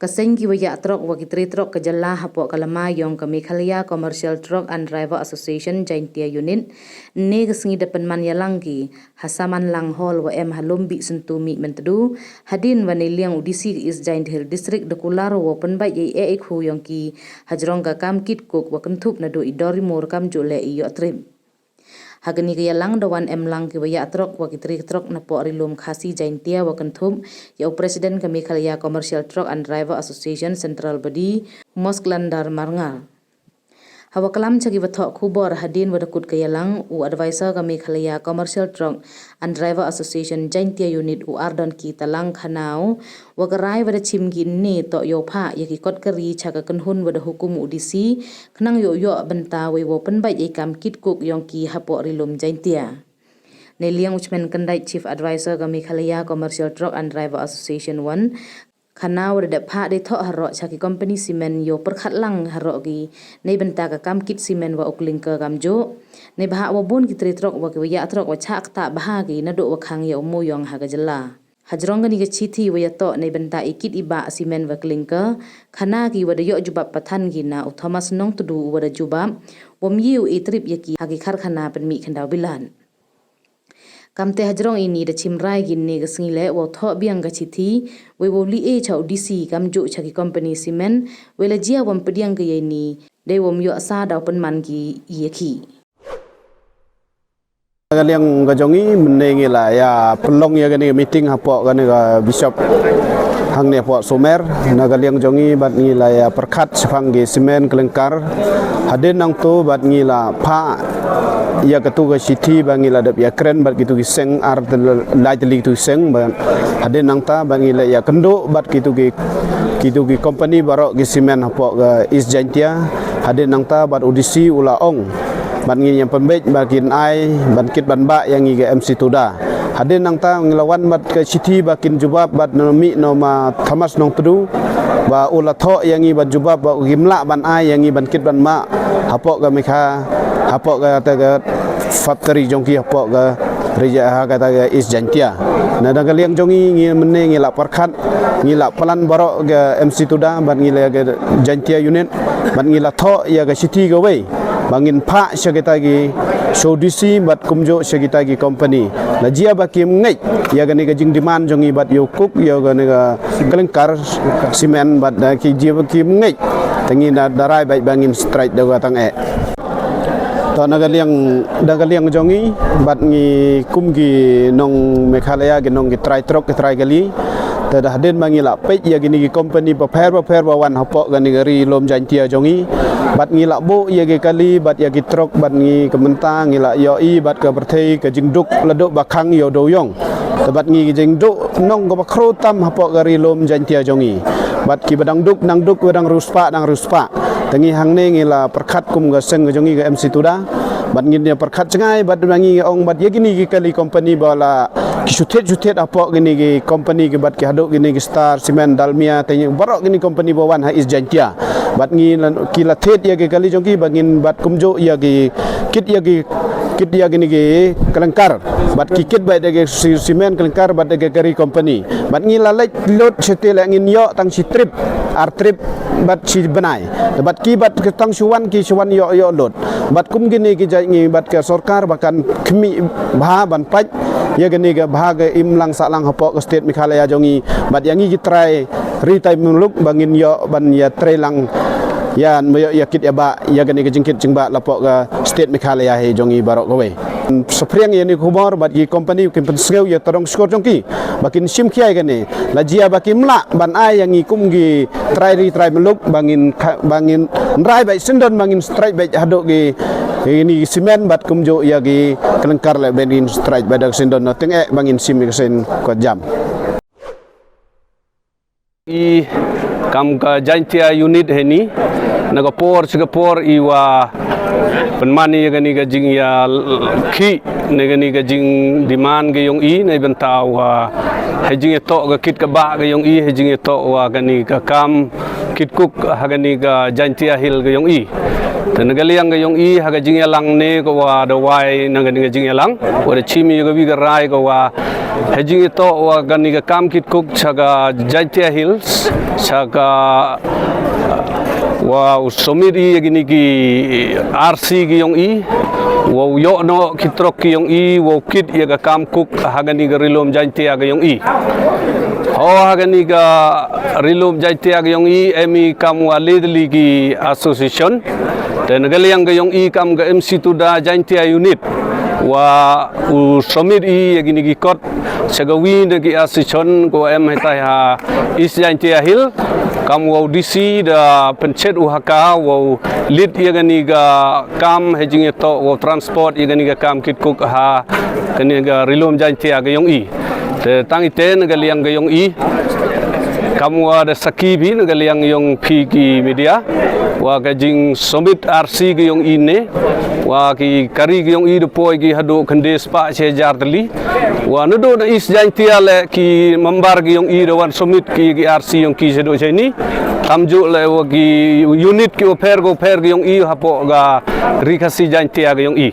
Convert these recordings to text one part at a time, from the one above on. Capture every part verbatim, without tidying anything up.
Ka seng ki wa yah truck wa ki tre truck ka jylla hapoh ka lama yong ka Meghalaya Commercial Truck and Driver Association Jaintia Unit, ne ka sngi da pynman yalang ki ha Samanlang Hall wa em ha Lumbih Syntu Mihmyntdu, hadien wa neiliang u D C ka East Jaintia Hills District da kular wow pynbait ya i eh i khu yong ki hajrong ka kam kit kuk wa kynthup naduh i dor i mur kamjooh leh i yoh trip. Ha kani ka yalang da wan em lang ki wa yah truck wa ki tre truck napoh Ri-loom Khasi Jaintia wa kynthup ya u President ka Meghalaya Commercial Truck and Driver Association Central Body, Mosklandar Marngar. Ha wa klam cha ki wa thoh khubor hadien wa da kut ka yalang, u Advisor ka Meghalaya Commercial Truck and Driver Association Jaintia Unit, u Ardon K Talang Khanaw, wa ka rai wa da chim ki ne toh yow phah ya ki kot kari cha ka kynhun wa da hukum u D C, khnang yow yoh bynta wei wow pynbait ya i kam kit kuk yong ki hapoh Ri-loom Jaintia. Neiliang u Chmen Kyndait, Chief Advisor ka Meghalaya Commercial Truck and Driver Association One, Khanaw da dep phah dei thoh haroh cha ki company cement yow pyrkhat lang haroh ki neibynta ka kam kit cement wa u clinker kamjooh. Neibhah wa bun ki tre truck wa ki wa yah truck wa chah ktah bha ki naduh wa khang ya u mooyong ha ka jylla. Hajrong kani ka chithi wa yatoh neibynta i kit i bah cement wa clinker, khana ki wa da yoh jubab pathan ki na u Thomas Nongtdu wa da jubab, wom ye u e trip ya ki ha ki karkhana pynmih khyndaw bilat. Kamte hajrong ini da chim rai ki ne ka sngi leh wow thoh biang ka chithi, wei wow li e cha u D C kamjooh cha ki company cement, wei la jia wom pdiang ka ya ini, dei wom yoh sa daw pynman ki ya ki. Ka liang ka jong i, mynne ngi la ya pynlong ya kani ka meeting hapoh kani ka Bishop hangne hapoh Sumer. Na ka liang jong i bad ngi la ya pyrkhat shaphang ki cement clinker. Hadien nangtu bad ngi la phah ya katu ka chithi ba ngi la dep ya kren bad kitu ki seng ar tel-, lai tylli kitu ki seng ba hadien nangta bad ngi la ya kynduh bad kitu ki, kitu ki company baroh ki cement hapoh ka East Jaintia. Hadien nangta bad u D C u la ong bad ngi ya pynbeit ba kin ai ban kit ban bah ya ngi ka M C Tuda. Hadien nangta ngi la wan bad ka chithi ba kin jubab bad no mih no ma Thomas Nongtdu ba u la thoh ya ngi ban jubab ba u kim lah ban ai ya ngi ban kit ban bah hapoh ka Megha, hapoh kata ka factory jong ki hapoh ka ri-, ha kata ka East Jaintia. Na da ka liang jong i ngi mynne ngi la pyrkhat, ngi la plan baroh ka M C Tuda bad ngi la ka Jaintia Unit bad ngi la thoh ya ka chithi kawei ba ngin phah sha kita ki, sha u D C bad kumjuh sha kita ki company. La jia ba kim ngeit ya kani ka jingdemand jong i bad yow kuk ya kani ka clinker cement bad, eh, ki jia ba kim ngeit. Te ngi da, da rai bad ba ngin strike da ka tang eh. To na ka liang, da ka liang jong i bad ngi kum ki nong Meghalaya, ki nong ki trai truck, ki trai kali. Te da hadien ba ngi la peit ya kini ki company bapher bapher ba wan hapoh kani ka Ri-loom Jaintia jong i. Bad ngi la buh ya ki kali bad ya ki truck bad ngi ka mynta ngi la yoh i bad ka pyrthei ka jingduk la duh ba khang yow dooh yong. Te bad ngi jingduk nong ka ba khraw tam hapoh ka Ri-loom Jaintia jong i. Bad ki ba dang duk, dang duk, ba dang riewspah, dang riewspah. Te ngi hangne ngi la pyrkhat kum ka seng ka jong i ka M C Tuda. Bad ngin ya pyrkhat chngai bad ba ngi ong bad ya kini ki kali company ba la ki shu thied shu thied hapoh kini ki company ki bad ki haduh kini ki Star Cement, Dalmia, te baroh kini company ba wan ha East Jaintia. Bad ngi la, ki la thied ya ki kali jong ki ba ngin bad kumjuh ya ki kit ya ki, kit ya kini ki clinker. Bad ki kit bad ya ki si-, cement clinker bad ya ki kari company. Bad ngi la leit load shatei leh ngin yoh tang shi trip, ar trip bad shi bnai. Bad ki bad ki tang shu wan ki shu wan yoh, yoh load. Bad kum kini ki jait ngi bad ka sorkar ba kan khmih bha ban pait ya kini ka bha ka imlang sahlang hapoh ka state Meghalaya jong i. Bad ya ngi ki trai ri trai muluk ba ngin yoh ban ya trai lang ya, ba yoh ya kit ya bah ya kini ka jingkit jingbah hapoh ka state Meghalaya hi jong i baroh kawei. Saphriang ya ni khubor bad ki company ki pynsngew ya tyrong shkor jong ki ba kin shim khia ya kani. La jia ba kim lah ban ai ya ngi kum ki trai ri trai muluk ba ngin kha-, ba ngin rai bad syndon ba ngin strike bad haduh ki, ki ni cement bad kumjuh ya ki clinker leh ba ngin strike bad da ka syndon no teng eh ba ngin shim ka seng ka jam. I kam ka Jaintia Unit heini, na ka por cha ka por i wa pynman ya kani ka jingyakhih, na kani ka jingdemand ka yong i, neibynta wa hei jingyatoh ka kit ka bah ka yong i, hei jingyatoh wa kani ka kam kit kuk ha kani ka Jaintia Hill ka yong i. Te na ka liang ka yong i ha ka jingyalang ne ka wa da wai na kani ka jingyalang, wa da chim ya ka wi ka rai ka wa ha jingitoh wa kani ka kam kit kuk cha ka Jaintia Hills, cha ka wa u submit i ya kini ki R C ki yong i, wa u yoh noh ki truck ki yong i, wa u kit ya ka kam kuk ha kani ka Ri-loom Jaintia ka yong i. Ho ha kani ka Ri-loom Jaintia ka yong i, em i kam wa le tylli ki association. Te na ka liang ka yong i kam ka M C Tuda Jaintia Unit, wa u submit i ya kini ki kot cha ka wi na ki association ko em hei tai ha East Jaintia Hill, kam wa u D C da pynchet u ha ka, wa u lead ya kani ka kam ha jingitoh, wa u transport ya kani ka kam kit kuk ha kani ka Ri-loom Jaintia ka yong i. Te tang i te na ka liang ka yong i, kam wa da sakhi phi na ka liang yong phi ki media, wa ka jing submit R C ka yong i ne, wa ki kari ka yong i da poi ki haduh khyndai spah chi hajar tylli. Wa naduh na East Jaintia le ki member ka yong i da wan submit ki, ki R C yong ki chaduh chaini. Kamjuh le wa ki unit ki wa pher ka wa pher ka yong i hapoh ka Ri Khasi Jaintia ka yong i.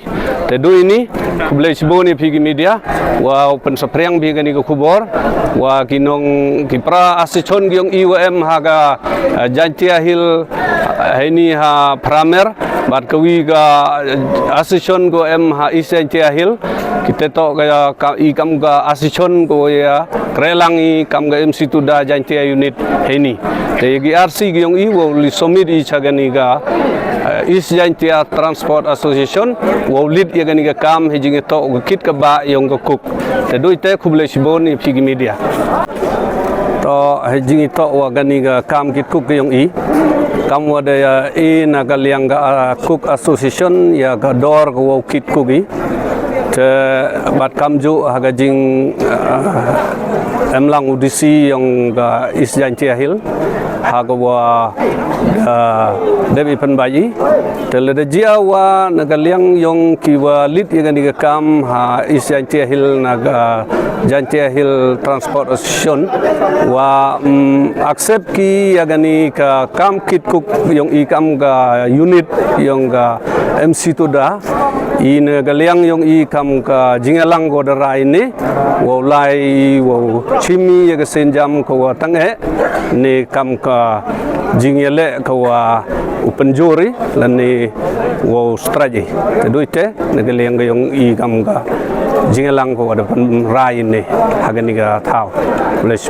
Te du ini, khublei chibun ya phi ki media, wa u pynsaphriang phi kani ka khubor, wa ki nong ki para association ki yong i wa em ha ka, eh, Jaintia Hill, eh, heini ha Phramer, bad ka wi ka, eh, association ko em ha East Jaintia Hill, ki te toh ka, ka i kam ka association ko ya, kreh lang i kam ka M C Tuda Jaintia Unit heini. Te ya ki R C ki yong i wa u li submit i cha kani ka, eh, East Jaintia Transport Association, wa u lead ya kani ka kam ha jingitoh ka kit ka bah yong ka kuk. Te du i te khublei chibun ya phi ki media. To ha jingitoh wa kani ka kam kit kuk ka yong i, kam wa da ya i na ka liang ka, ah, Cook Association ya ka dor ka wa u kit kuk i. Te bad kamjuh ha ka jing, ah, em lang u D C yong ka East Jaintia Hill, ha ka wa, ah, dep i pynbait i. Te le da jia wa na ka liang yong ki wa lead ya kani ka kam ha East Jaintia Hill na ka Jaintia Hill Transport Association, wa, mm, accept ki ya kani ka kam kit kuk yong i kam ka unit yong ka M C Tuda. I na ka liang yong i kam ka jingyalang ko da rai ne, wa u lai, wa u chim i ya ka sienjam ko wa tang e, ne kam ka jingyaleh ko wa u pynjur i, lane wa u strike i. Te du i te, na ka liang ka yong i kam ka jingyalang ko wa da pynrai ne ha kani ka thaw. Khublei.